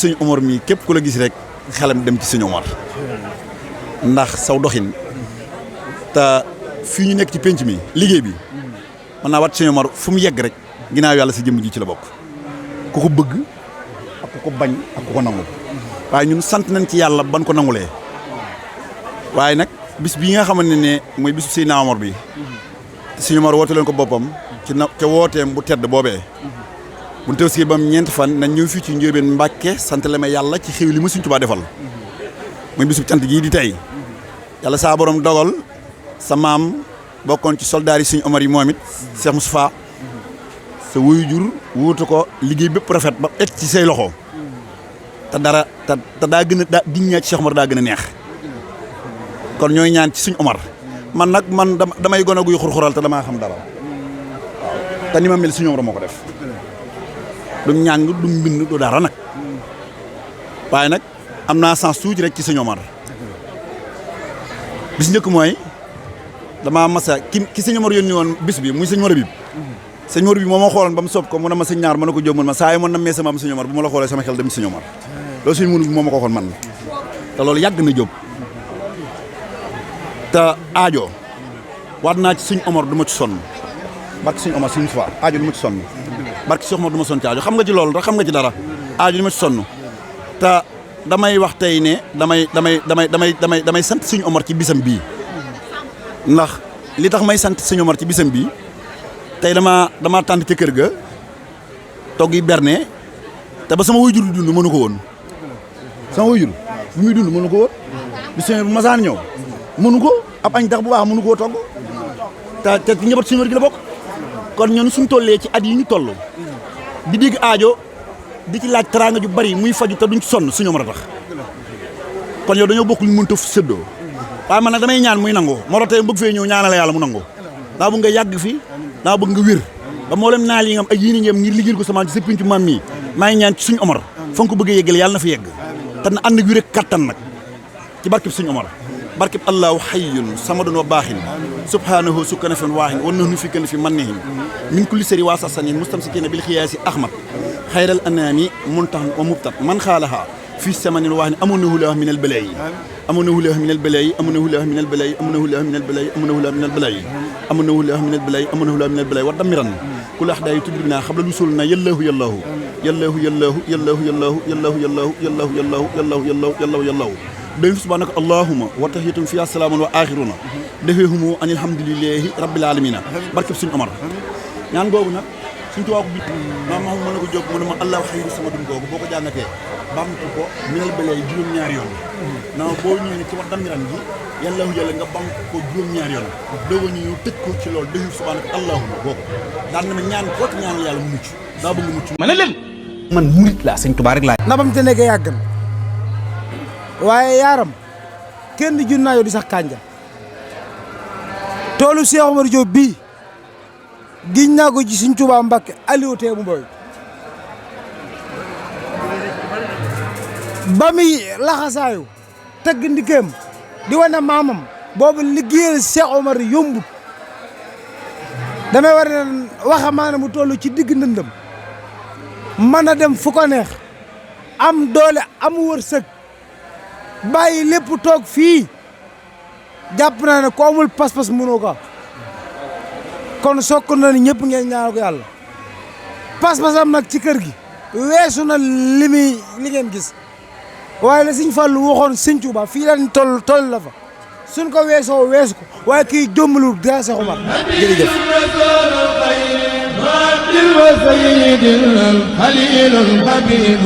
sëñ Omar mii képp ku la gis rek xelam dem ci sëñ Omar ndax saw doxin te fii ñu nekk ci penc mi liggéey bi mën naa wat sëñ Omar fu mu yegg rek ginnaaw yàlla sa jëmm ji ci la bokk ku ko bëgg ak ku ko bañ ak ku ko nangu waaye ñun sant nañ ci yàlla ban ko nangulee waaye nag bis bii nga xamante ne mooy bisu Seydina Omar bi sëñ Omar woote leen ko boppam ci na ca wooteem bu tedd boobee bu Tabaski bam ñeenti fan nañ ñëw fii ci Ndiobène Mbàkke sant la ma yàlla ci xew li ma Sëñ Tuubaa defal muy bisu cant gii di tey yàlla saa borom dogal sa maam bokkoon ci soldaar yi Sëñ Omar yi moom it Cheikh Moustapha sa wuyu jur wuutu ko liggéey bépp rafet ba egg ci say loxo te dara te daa gën a daa diñ ñaa ci Cheikh Omar daa gën a neex kon ñooy ñaan ci Sëñ Omar man nag damay gone guy xurxural te damaa xam dara waaw te ni ma mel Sëñ Omar moo ko def du ñàng du mbind du dara nag waaye nag am naa sens tuuti rek ci Sëñ Omar bis njëkk mooy damaa masa ki Sëñ Omar yónni woon bis bi muy Sëñ Omar bi Sëñ Omar bi moo ma xooloon ba mu soob ko mu ne ma sëñ ñaar ma ne ko jóg ma saa yi ma nammee sama am Sëñ Omar bu ma la xoolee sama xel dem ci Sëñ Omar loolu Sëñ Omar bi moo ma ko waxoon man te loolu yàgg na jóg te aajo waat naa ci Sëñ Omar du ma ci sonn barke Sëñ Omar Sëñ Fa aajo du ma ci sonn barke Sëñ Omar du ma sonn ci aajo xam nga ci loolu rek xam nga ci dara aajo du ma ci sonn te damay wax tey ne damay sant Sëñ Omar ci bisam bii ndax li tax may sant Sëñ Omar ci bisam bii tey damaa tànt ca kër ga togg yi berne te ba sama waajur di dund mënu ko woon sama waajur bu muy dund mënu ko woon bi sëñ bu masaan ñëw mënu ko ab añ tax bu baax mënu koo togg te ci njaboot Sëñ Omar gi la bokk kon ñun suñ tollee ci at yi ñu toll di dégg aajo di ci laaj teraanga ju bari muy faju te duñ ci sonn Sëñ Omar a tax kon yow dañoo bokk lu mënta séddoo waaye man nag damay ñaan muy nangoo moo tax tey bëgg fee ñëw ñaanale yàlla mu nangoo daa bëgg nga yàgg fi daa bëgg nga wér ba mboolem naal yi nga am ak yéen ngeen ngir liggéeyal ko sama ci sa pincu maam mii maa ngi ñaan ci Sëñ Omar fa nga ko bëggee yeggale yàlla na fa yegg te na ànd ak wér ak kattan nag ci barkeb Sëñ Omar barkeb allahu hayyun samadun wa baaxin subhanahu sukkana fen waaxin wan nahnu fi gën fi mannihim min kulli sëri waa sasanin mustamsikina bil xiyaasi ahmad xayral anaami muntax wa mubtat man xaalaha fii samanin waaxin amunahu lahu min al balaayi amunahu lahu min al balaayi amunahu lahu min al balaayi amunahu lahu min al balaayi amunahu lahu min al balaayi amunahu lahu min al balaayi amunahu lahu min al balaayi wa damiran kul ahdayi tudribna xabla lusul na yallahu yallahu yallahu yallahu yallahu yallahu yallahu yallahu yallahu yallahu yallahu yallahu yallahu yallahu dañu fi subhanaka allahumma wa tahiyatum fiha salaamun wa axiruna defeehumu an alhamdulillahi rabbil alamina barkeb Sëñ Omar ñaan googu nag suñ tuwaa ko bi maam ma mën na ko jóg mu ne ma allahu xayru sama dun googu boo ko jàngatee bamtu ko minal balaayi juróom-ñaari yoon naa boo ñëwee ne ci wax damiran gi yàllahu yàlla nga bamtu ko juróom-ñaari yoon dooga ñu ñëw tëj ko ci loolu defu subhanaka allahumma googu daan na ma ñaan koo ci ñaanal yàlla mu mucc daa bëgg mucc ma ne leen man murit laa Sëñ Tuubaa rek laa nabam te nekk yàgg na waaye yaaram kenn junnaayoo di sax kànja toolu Cheikh Omar Diop bii giñ naa ko ci Sëñ Tuubaa Mbàkke Aliou tee mu mboy ba muy laxasaayu tëgg ndikeem di wane maamam boobu liggéeyal Cheikh Omar yombut damay war ne waxamaana mu toll ci digg ndëndëm mën a dem fu ko neex am doole am wërsëg bàyyi lépp toog fii jàpp naa ne ko amul pas-pas mënoo ko kon sokk na ni ñëpp ngeen ñaanal ko yàlla pas-pasam nag ci kër gi weesu na li ngeen gis waaye la Sëñ Fallu waxoon Sëñ Tuubaa fii lañ toll la fa suñ ko weesoo weesu ko waaye kii jombalul daa Seex Umar jërëjëf سيد الخليل الحبيب